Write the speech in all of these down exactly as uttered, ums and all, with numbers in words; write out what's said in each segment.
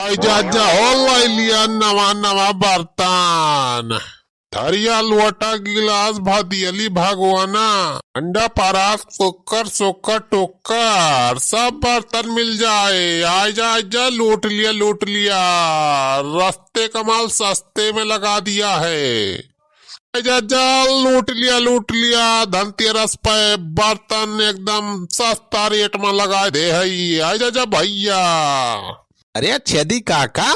आई जा जा हो, लाई लिया नवा नवा बर्तन, थरिया, लोटा, गिलास, भदियली, भगवाना, अंडा, परात, कुकर, सोकर, टोकर, सब बर्तन मिल जाए। आई जा, आई जा, लूट लिया, लूट लिया, रस्ते का माल सस्ते में लगा दिया है। आई जा जा, लूट लिया, लूट लिया, धनतेरस पे बर्तन एकदम सस्ता रेट में लगा दे है। आई जा जा भैया। अरे छेदी काका,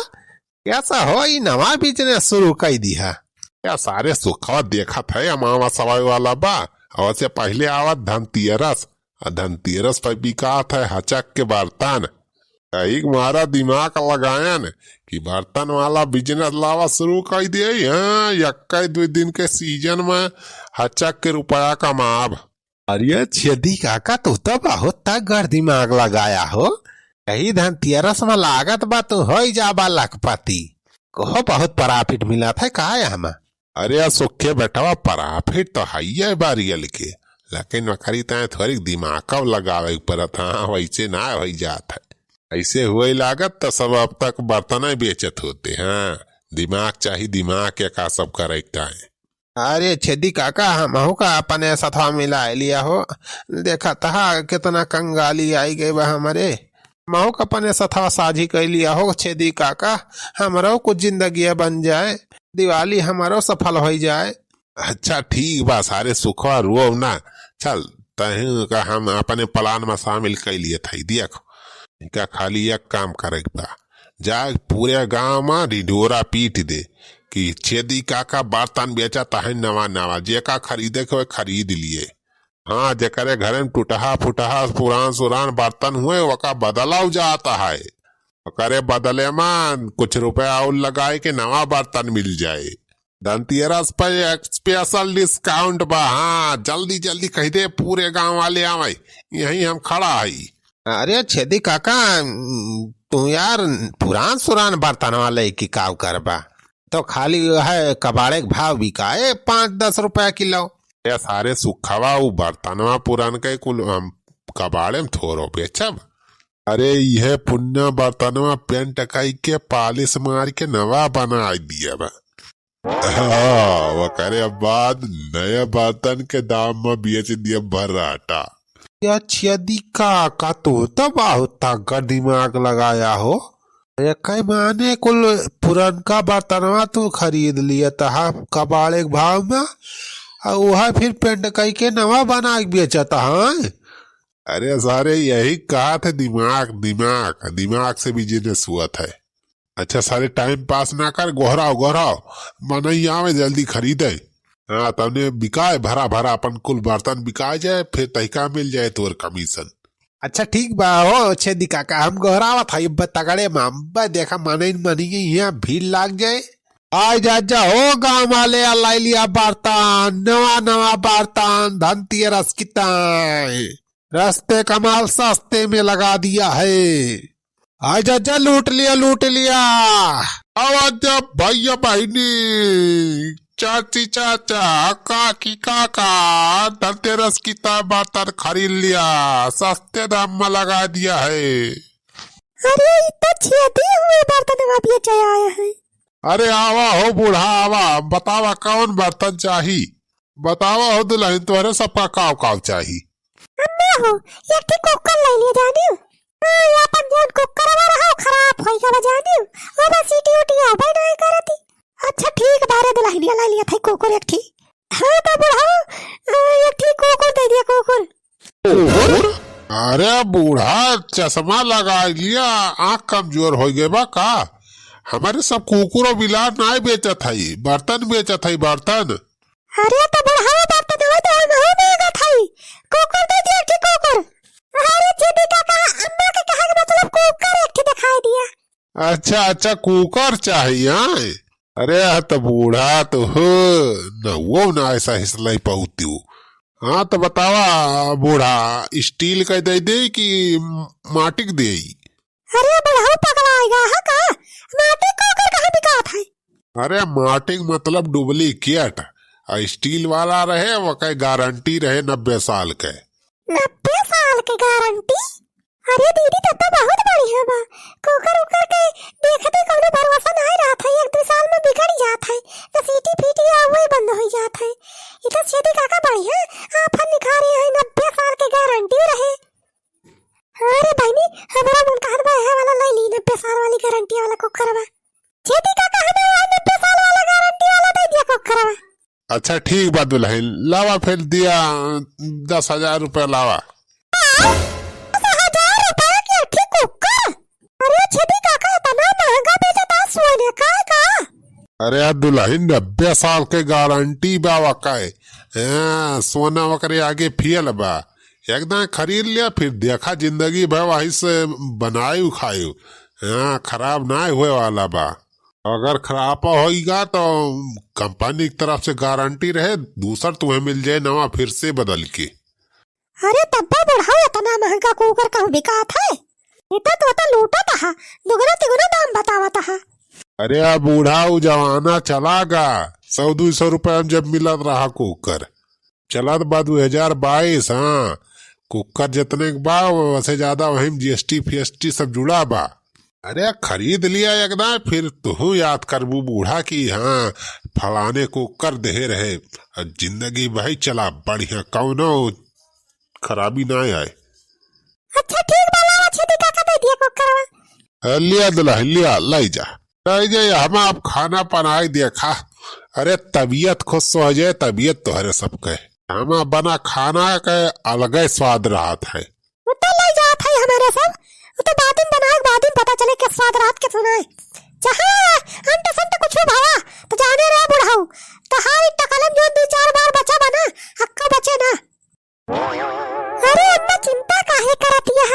कैसा हो, ई नवा बिजनेस शुरू कई दिहा? या सारे सुखवा देखत है, अमावा सवाई वाला बा, और से पहले आवत धनतेरस, आ धनतेरस पे बिकात है हचक के बर्तन। कई मारा दिमाग लगायन कि बर्तन वाला बिजनेस लावा शुरू कई दे। हाँ, यक्का दुई दिन के सीजन में हचक के रुपया कमाब। अरे छेदी काका, तू तो बहुत तगड़ दिमाग लगाया हो। यही धनतेरस में लागत बा तू होई जाबा लखपति। कहो बहुत प्रॉफिट मिलत है का यहाँ में? अरे सुखे बेटवा, प्रॉफिट तो हइये बा रियल के, लेकिन ओकरी तय थोड़ी दिमाग लगावे के पड़त। हाँ, वैसे ना होई जात है। ऐसे हुए लागत तो सब अब तक बर्तन बेचत होते। हाँ, दिमाग चाही, दिमाग के का सब करे के टाइम। अरे छेदी काका, हमहू का अपने सथवा मिला लिया हो। देखा तहा कितना कंगाली आई गई बा हमरे। हमहू का अपने सथवा साझी कर लिया हो छेदी काका, हमरो कुछ जिंदगिया बन जाए, दिवाली हमरो सफल होई जाए। अच्छा ठीक बा सारे सुखवा, रुओ ना। चल, तहू का हम अपने प्लान में शामिल कर लिए थे। देख, इनका खाली एक काम करे के बा, जाए पूरे गांव में ढिढोरा पीट दे कि छेदी काका बर्तन बेचत है नवा नवा, जेका खरीदे के होए खरीद लिए। हाँ, जेकरे घरे में टूटहा फुटहा पुरान सुरान बर्तन हुए, ओका बदलाव जाता है, ओकरे बदले में कुछ रुपया और लगाए के नवा बर्तन मिल जाए। धनतेरस पे स्पेशल डिस्काउंट बा। हाँ, जल्दी जल्दी कह दे, पूरे गांव वाले आवे, यहीं हम खड़ा हई। अरे छेदी काका, तू यार पुरान सुरान बर्तन वाले की काव करबा, तो खाली है कबाड़े के भाव बिकाए पाँच दस रुपया किलो। ये सारे सुखवा उ बर्तनवा पुरान के कुल हम कबाड़े में थोरो बेचब। अरे इहे पुन्ना बर्तनवा पेंट कई के पालिश मार के नवा बना दिया बा। हाँ, ओकरे बाद नया बर्तन के दाम में बेच दिया भर्राटा। या छेदी काका, तू तो बहुत तगड़ दिमाग लगाया हो। ये कई माने कुल पुरनका बर्तनवा तू खरीद लिया तहा कबाड़े के भाव में, और वह फिर पेंट कई के नवा बना के बेचत है। अरे सारे यही कहा थे, दिमाग, दिमाग, दिमाग से बिजनेस हुआ था। अच्छा सारे टाइम पास ना कर, गोहराओ, गोहराओ, मनई आवे जल्दी खरीदे। हाँ, तउने बिकाए भरा भरा अपन कुल बर्तन बिका जाए, फिर तहिका मिल जाए तोर कमीशन। अच्छा ठीक बा हो छेदी काका, हम गोहरावत हई अब तगड़े में, अब देखा मनई मनई यहाँ भीड़ लाग जाए। आई जा जा हो गाँव वाले, आ लाई लिया बर्तन, नवा नवा बर्तन, धनतेरस की ताई। रस्ते का माल सस्ते में लगा दिया है। आई जा जा, लूट लिया, लूट लिया। आवा जा भैया बहिनी, चाची चाचा, काकी काका, धनतेरस की ताई बर्तन खरीद लिया, सस्ते दाम में लगा दिया है। अरे, ई तो छेदी हुए बर्तन बेचे आए हैं। अरे आवा हो बूढ़ा, आवा, बतावा कौन बर्तन चाही? बतावा हो दुल्हन, तोहरे सबका काव काव चाही? अम्मा हो, एक ठे कुकर ले लिया जानियो। हाँ, ये अपन जौन कुकर हमारा हो खराब होई गवा जानियो। ओमा सीटी उटी आवे नहीं करती। अच्छा ठीक बारे दुल्हनिया ले लिया था कुकर एक ठे। हाँ तो बूढ़ा, अ, एक ठे कुकर दे दिया कुकर। कुकुर? अरे बूढ़ा, चश्मा लगा लिया, आँख कमजोर हो गए बा का? हमारे सब कुकुर और बिलार नाय बेचत हई, बर्तन बेचत हई, बर्तन। अरे तो बूढ़ा, बर्तन हो तो हम हो महंगा थाई, कुकुर दे दिया, ठीक कुकुर। अरे छेदी काका, अम्मा के कहे के मतलब कुकर एक ठे दिखाई दिया। अच्छा, अच्छा, कुकर चाहिए, हाँ? अरे, आ तो बूढ़ा तो हो, न वो ना ऐसा हिसलाई पाउती हो। हाँ, तो बतावा बूढ़ा, स्टील का दे दे कि माटी के दे? अरे, बुढ़ऊ पगला आएगा, हाँ का? माटी कुकर कहाँ बिकात है? अरे, माटी के मतलब डुप्लीकेट, आ स्टील वाला रहे, वकै गारंटी रहे नब्बे साल के। नब्बे साल के गारंटी? अरे दीदी, तब तो बहुत बढ़िया बा। कुकर उकर के देख गारंटी वाला कुकर बा। छेदी काका, हमें वह नब्बे साल वाला गारंटी वाला दे दिया कुकर बा। अच्छा ठीक बा दुलहिन, लावा फिर दिया दस हजार रुपया लावा। दस हजार रुपया के अठी कुकर? अरे छेदी काका, इतना महंगा बेचता सोने का का? अरे यार दुलहिन, नब्बे साल के गारंटी बा वकाए। हाँ, सोना वकरे आगे फेल बा। एकदम खरीद लिया, फिर देखा जिंदगी भर वही से बनायु खायु। हाँ, खराब नाय होए वाला बा। अगर खराब होइगा तो कंपनी की तरफ से गारंटी रहे, दूसर तुम्हें मिल जाए नवा फिर से बदल के। अरे तब्बा बुढ़ाऊ, इतना महंगा कुकर कहूँ बिकात है? इतना तो होता लूटत हा, दुगना तिगुना दाम बतावत हा। अरे अब बूढ़ा, उ जमाना चला गा, सौ दुई सौ रुपया में जब मिलत रहा कुकर। चलत बा दू हजार बाईस, हाँ, कुकर जितने के बा, वसे ज्यादा वही में जीएसटी फीएसटी सब जुड़ा बा। अरे खरीद लिया एकदम, फिर तुहू याद करबू बूढ़ा की, हाँ, फलाने कुकर देहे रहे। जिंदगी भाई चला बढ़िया, कौनो खराबी ना आए। अच्छा ठीक बा, लावा छेदी काका दे दिया कुकरवा। ए, लिया दुलहिन, लिया, लाई जा। लाई जा, हम आप खाना बनाई दिया खा। अरे तबीयत खुश हो जाए, तबीयत तोहरे सबके। हम बना खाना के अलगे स्वाद रहत है। उ तो लाई जात है हमारे सब, उ तो बाद में बनाए, बाद में पता चले के स्वाद रहत के सुनाए। चाहे अंट संट कुछ भावा, तो जाने रहे बुढ़ाऊ, तोहारी टकलम जो दो चार बार बचा बना, अक्का बचे ना। अरे अम्मा, चिंता काहे करत यह?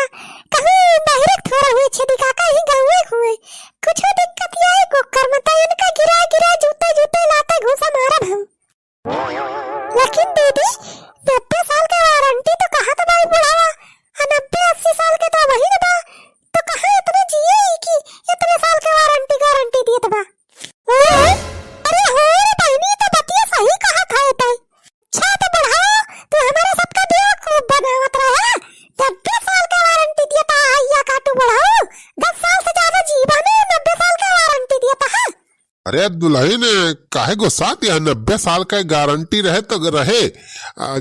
कहूँ बहिरे थोड़ा हुए छेदी काका ही गाँवे हुए। कुछो दिक्कत ये कुकर में तो इनका गिरा गिरा जूते जूते लाते घूसा मारब हम। लेकिन दीदी, नब्बे साल के वारंटी तो कहा तो भाई बुढ़ावा, आ नब्बे अस्सी साल के तो वही ना बा, तो कहाँ इतने जिए ही कि इतने साल के वारंटी गारंटी दिए तो बा। ओ, अरे हो रे बहिनी, तो बतिया सही कहा था ये तै। अच्छा तो बुढ़ाओ, तू हमारे सबका बेवकूफ बनावत रहा। नब्बे साल का वारंटी दिया था, या काटू बुढ़ाओ, दस साल से ज्यादा जीवन है, नब्बे साल का वारंटी दिया था। अरे दुलहिन, काहे गुस्सात है? नब्बे साल का गारंटी रहे तो रहे, आ,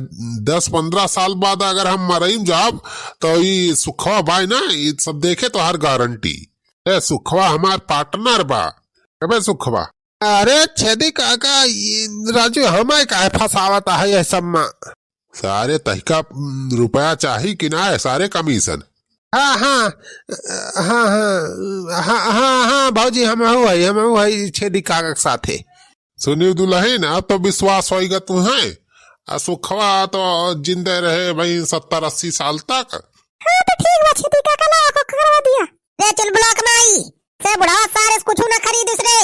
दस पन्द्रह साल बाद अगर हम मरई में जाब तो ई सुखवा बाय ना, ई सब देखे तोहार गारंटी। ए सुखवा हमार पार्टनर बा। अबे सुखवा, अरे छेदी काका, ई राजू हमें काहे फंसावत है ये सब में? सारे तहिका, उम, रुपया चाही कि ना है, सारे कमीशन। हाँ, हाँ, हाँ, हाँ, हाँ, हाँ, हाँ, भौजी, हम हऊ है, हम हऊ है छेदी काका के साथे। सुनियो दुलहिन, अब तो विश्वास होइगा तुम्हें। आ सुखवा तो जिंदे रहे भाई सत्तर अस्सी साल तक। हाँ, तो ठीक बा, छेदी काका, लावा कुकर करवा दिया। रे चुलबुला के माई, से बुढ़ावा सारे से कुछ ना खरीदिस रे।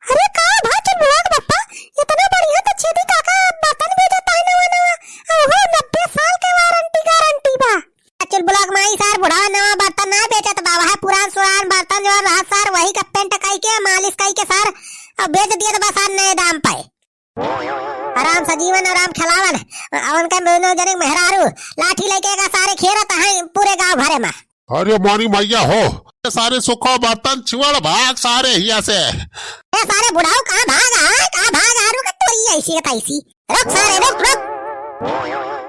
अरे का भा चुलबुला के बप्पा, इतना बढ़िया तो छेदी काका बर्तन बेचत है नवा नवा, आ ओहो नब्बे साल के वारंटी गारंटी बा। आ चुलबुला के माई, सार बुढ़ावा नवा बर्तन ना बेचत बा, वह पुरान सुरान बर्तन जो रहा सार, वही का पेंट कई के, मालिश कई के सार, अब बेच दिए तो बस सार नए दाम पे। आराम से जीवन, आराम खेलावन। आ उनका दोनों जने मेहरारू लाठी लेके का सारे खेलत हैं पूरे गांव भरे में। अरे मोरी मैया हो, ये सारे सुखो बर्तन छिवड़ भाग सारे हिया से। ए सारे बुढ़ाऊ, कहाँ भाग है, कहाँ भाग है? रुक, तोरी ऐसी का तैसी। रुक सारे, रुक, रुक।